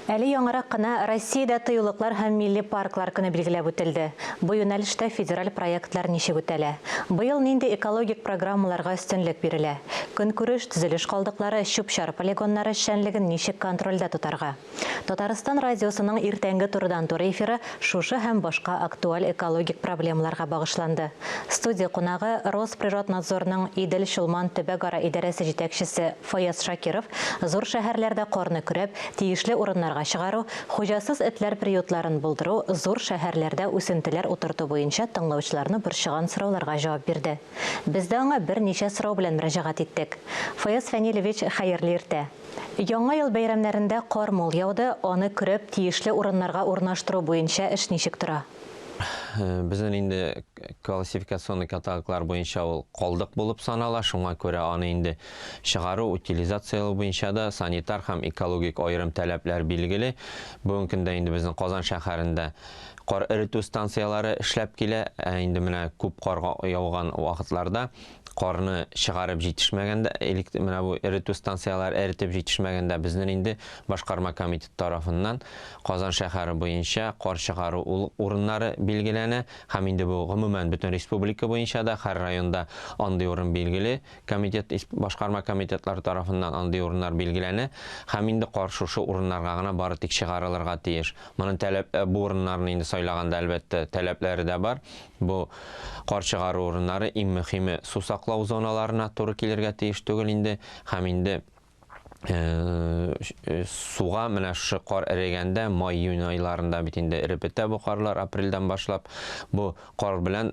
Әле яңарак кына Россиядә тыюлыклар һәм милли парклар көне билгеләп үтелде. Бу юнәлештә федераль проектлар ничек үтәлә? Быел нинди экологик программаларга өстенлек бирелә? Көнкүреш, төзелеш калдыклары, чүп-чар полигоннары эшчәнлеген ничек контрольдә тотарга? Татарстан радиосының иртәнге турыдан-туры эфиры шушы һәм башка актуаль экологик проблемаларга багышланды. Студия кунагы, Росприроднадзорның Идел-Чулман төбәкара идарәсе җитәкчесе Фаяз Шакиров зур шәһәрләрдә карны көрәп, тиешле урыннарга чыгару, хуҗасыз этләр приютларын булдыру, зур шәһәрләрдә үсентеләр утырту буенча тыңлаучыларны борчыган сорауларга җавап бирде. Без дә аңа берничә сорау белән мөрәҗәгать иттек. Фаяз Фәнилевич, хәерле иртә! Яңа ел бәйрәмнәрендә кар мул яуды, аны көрәп, тиешле урыннарга урнаштыру буенча эш ничек тора? Безнең инде классификационный каталоглар буенча ул калдык булып санала, шуңа күрә аны инде чыгару, утилизацияләү буенча да санитар һәм экологик аерым таләпләр билгеле. Бүгенге көндә инде безнең Казан шәһәрендә кар эретү станцияләре эшләп килә. Ә инде менә күп кар яуган вакытларда карны чыгарып җитешмәгәндә, менә бу эретү станцияләре эретеп җитешмәгәндә, безнең инде башкарма комитет тарафыннан Казан шәһәре буенча кар чыгару урыннары билгеләнә һәм инде бу гомумән бөтен республика буенча да һәр районда андый урын билгеле, комитет, башкарма комитетлар тарафыннан андый урыннар билгеләнә һәм инде кар шушы урыннарга гына бары тик чыгарылырга тиеш. Моның таләп, бу урыннарны инде сайлаганда, әлбәттә, таләпләре дә бар. Бу кар чыгару урыннары, иң мөхиме, су саклау зоналарына туры килергә тиеш түгел инде һәм инде суга менә шушы кар эрегәндә, май-июнь айларында бит инде эреп бетә бу карлар, апрельдән башлап, бу кар белән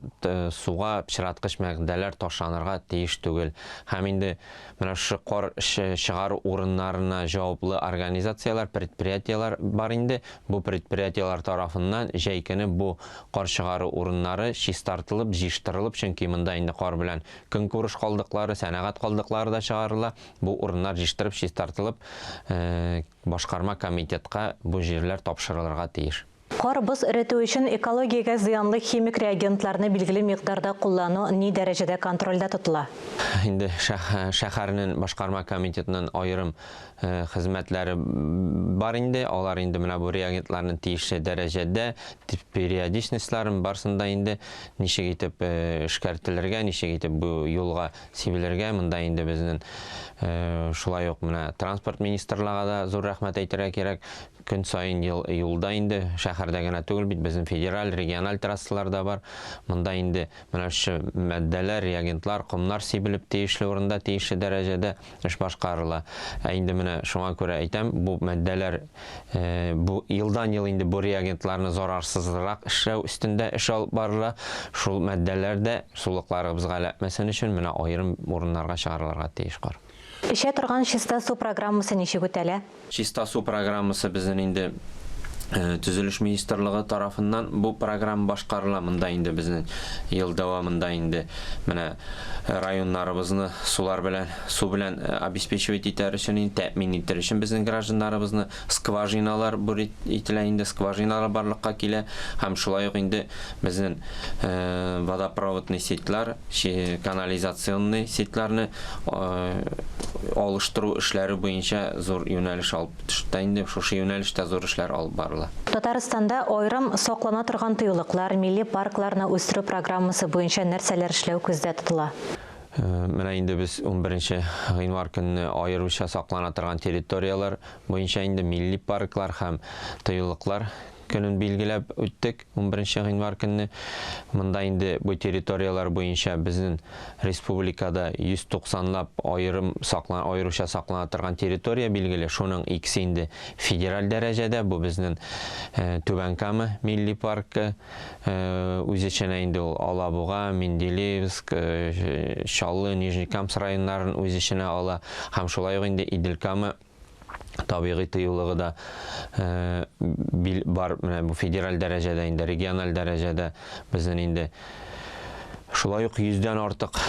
суга пычраткыч матдәләр ташланырга тиеш түгел. Һәм инде менә шушы кар чыгару урыннарына җаваплы организацияләр, предприятиеләр бар инде. Бу предприятиеләр тарафыннан җәй көне бу кар чыгару урыннары чистартылып, җыештырылып, чөнки монда инде кар белән көнкүреш калдыклары, сәнәгать калдыклары да чыгарыла, бу урыннар җыештырып, чистартылып, башкарма комитетка бу җирләр тапшырылырга тиеш. Кар-боз эретү өчен экологиягә зыянлы химик реагентларны билгеле микъдарда куллану ни дәрәҗәдә контрольдә тотыла? Инде шәһәрнең башкарма комитетының аерым хезмәтләре бар инде, алар инде менә бу реагентларны тиешле дәрәҗәдә, периодичностьларын барысын да инде ничек итеп эшкәртелергә, ничек итеп бу юлга сибелергә, монда инде безнең шулай ук менә транспорт министрлыгына да зур рәхмәт әйтергә кирәк. Көн саен юлда инде, шәһәрдә генә түгел бит, безнең федераль, региональ трассалар да бар. Монда инде менә шушы матдәләр, реагентлар, комнар сибелеп тиешле урында, тиешле дәрәҗәдә эш башкарыла. Ә инде менә шуңа күрә әйтәм, бу матдәләр бу елдан-ел инде бу реагентларны зарарсызрак эшләү өстендә эш алып барыла. Шул матдәләр дә сулыкларыбызга эләкмәсен өчен менә аерым урыннарга чыгарылырга тиеш кар. Эчә торган чиста су программасы ничек үтәлә? Чиста су программасы безнең инде Төзелеш министрлыгы тарафыннан бу программа башкарыла. Монда инде безнең ел дәвамында инде менә районнарыбызны сулар белән, су белән обеспечивать итәр өчен, инде тәэмин итәр өчен безнең гражданнарыбызны скважиналар бурить ителә инде, скважиналар барлыкка килә һәм шулай ук инде безнең водопроводный сетьлар, канализационный сетьларны алыштыру эшләре буенча зур юнәлеш алып Төштә инде шушы юнәлештә зур эшләр алып барыла. Татарстанда аерым саклана торган тыюлыклар, милли паркларны үстерү программасы буенча нәрсәләр эшләү күздә тотыла? Менә инде без унберенче гыйнвар көнне аеруча саклана торган территорияләр буенча инде милли парклар һәм тыюлыклар көнен билгеләп үттек, унберенче гыйнвар көнне. Монда инде бу территорияләр буенча безнең республикада 190 лап аерым саклана, аеруча саклана торган территория билгеле. Шуның икесе инде федераль дәрәҗәдә, бу безнең Түбән Кама милли паркы, үз эченә инде ул Алабуга, Менделеевск, Чаллы, Нижнекамск районнарын үз эченә ала һәм шулай ук инде Идел-Кама табигый тыюлыгы да бар. Менә бу федераль дәрәҗәдә инде, региональ дәрәҗәдә безнең инде Шулай ук йөздән артык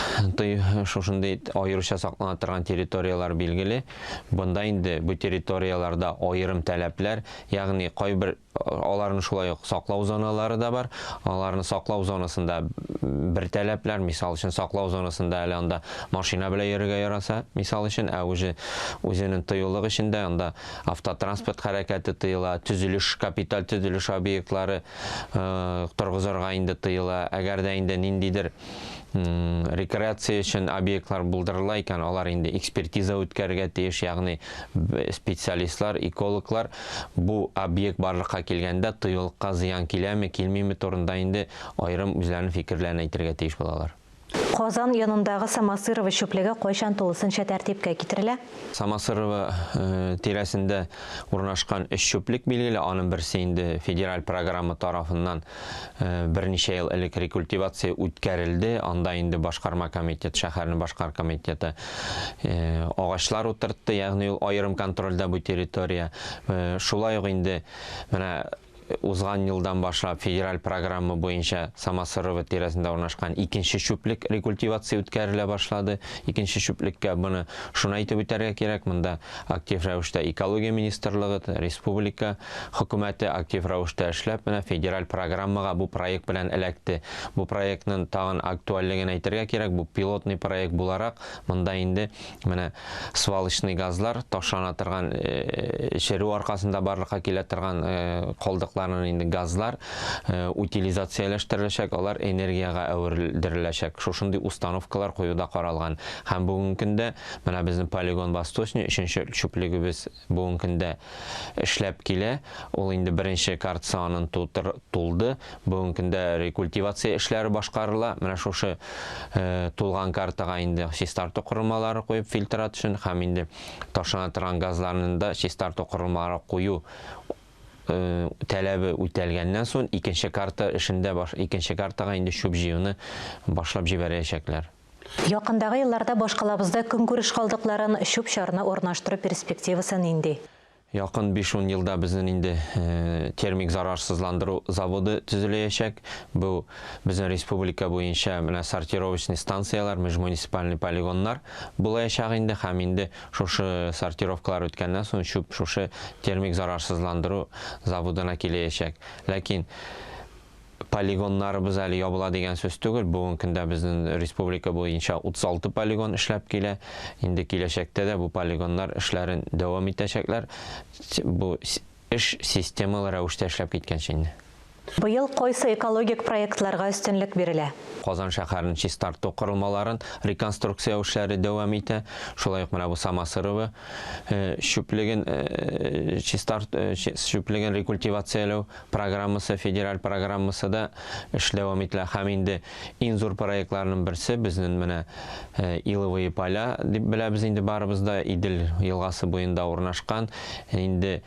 шушындый аеруча саклана торган территорияләр билгеле. Бында инде бу территорияләрдә аерым таләпләр, ягъни кайбер аларны шулай ук саклау зоналары да бар. Аларны саклау зонасында бер таләпләр, мисал өчен, саклау зонасында әле анда машина белән йөрергә яраса, мисал өчен, ә уже үзенең тыюлык эчендә анда автотранспорт хәрәкәте тыела, төзелеш, капиталь төзелеш объектлары торгызырга инде тыела. Әгәр дә инде ниндидер рекреация өчен объектлар булдырыла икән, алар инде экспертиза үткәрергә тиеш, ягъни специалистлар, экологлар бу объект барлыкка килгәндә тыюлыкка зыян киләме, килмиме турында инде аерым үзләренең фикерләрен әйтергә тиеш булалар. Казан янындагы Самосырово чүплеге кайчан тулысынча тәртипкә китерелә? Самосырово тирәсендә урнашкан өч чүплек билгеле, аның берсе инде федераль программа тарафыннан берничә ел элек рекультивация үткәрелде, анда инде башкарма комитет, шәһәрнең башкар комитеты агачлар утыртты, ягъни ул аерым контрольдә бу территория. Шулай ук инде менә Узган елдан башлап федераль программа буенча Самосырово тирәсендә урнашкан икенче чүплек рекультивация үткәрелә башлады. Икенче чүплеккә моны шуны әйтеп үтәргә кирәк, монда актив рәвештә экология министрлыгы, республика хөкүмәте актив рәвештә эшләп, менә федераль программага бу проект белән эләкте. Бу проектның тагын актуальлеген әйтергә кирәк, бу пилотный проект буларак, монда инде Менә свалочный газлар ташлана торган черү аркасында барлыкка килә торган калдыкларның инде газлар утилизацияләштереләчәк, алар энергиягә әверелдереләчәк. Шушындый установкалар кую да каралган. Һәм бүгенге көндә менә безнең полигон Восточный өченче чүплегебез бүгенге көндә эшләп килә. Ул инде беренче картасы анын тулды. Бүгенге көндә рекультивация эшләре башкарыла. Менә шушы тулган картага инде чистарту корылмалары куеп фильтрат өчен һәм инде ташлана торган газларны да чистарту корылмалары кую таләбе үтәлгәннән соң икенче карта эшендә икенче картага инде чүп җыюны башлап җибәрәчәкләр. Якындагы елларда башкалабызда көнкүреш калдыкларын, чүп-чарны урнаштыру перспективасы нинди? Якын биш-ун елда безнең инде термик зарарсызландыру заводы төзеләячәк. Бу безнең республика буенча менә сортировочный станцияләр, межмуниципальный полигоннар булаячак инде һәм инде шушы сортировкалар үткәннән соң чүп шушы термик зарарсызландыру заводына киләячәк. Ләкин Полигоннарыбыз әле ябыла дигән сүз түгел. Бүгенге көндә безнең республика буенча 36 полигон эшләп килә. Инде киләчәктә дә бу полигоннар эшләрен дәвам итәчәкләр. Бу эш системалы рәвештә эшләп киткәнче инде. Быел кайсы экологик проектларга өстенлек бирелә? Казан шәһәрен чистарту корылмаларын реконструкцияләү эшләре дәвам итә. Шулай ук менә бу Самосырово чүплеген чистарт чүплеген рекультивацияләү программасы, федераль программасы да эш дәвам ителә. Һәм инде иң зур проектларның берсе безнең менә Иловые поля дип беләбез инде барыбыз да, Идел елгасы буенда урнашкан. Инде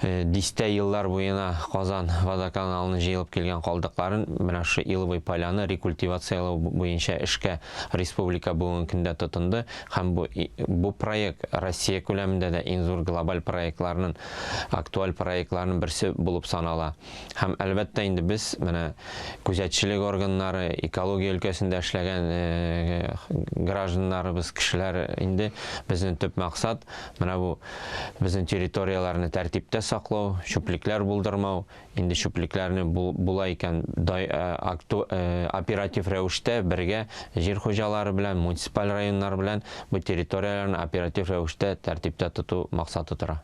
дистә еллар буена Казан водоканалының җыелып килгән калдыкларын менә шушы Иловый поляны рекультивацияләү буенча эшкә республика бүгенге көндә тотынды. Һәм бу, бу проект Россия күләмендә дә иң зур глобаль проектларның актуаль проектларның берсе булып санала. Һәм, әлбәттә инде, без менә күзәтчелек органнары, экология өлкәсендә эшләгән гражданнарыбыз, кешеләр инде безнең төп максат менә бу безнең территорияләрне тәртиптә саклау, чүплекләр булдырмау, инде чүплекләрне була икән оператив рәвештә бергә җир хуҗалары белән, муниципаль районнар белән бу территорияләрне оператив рәвештә тәртиптә тоту максаты тора.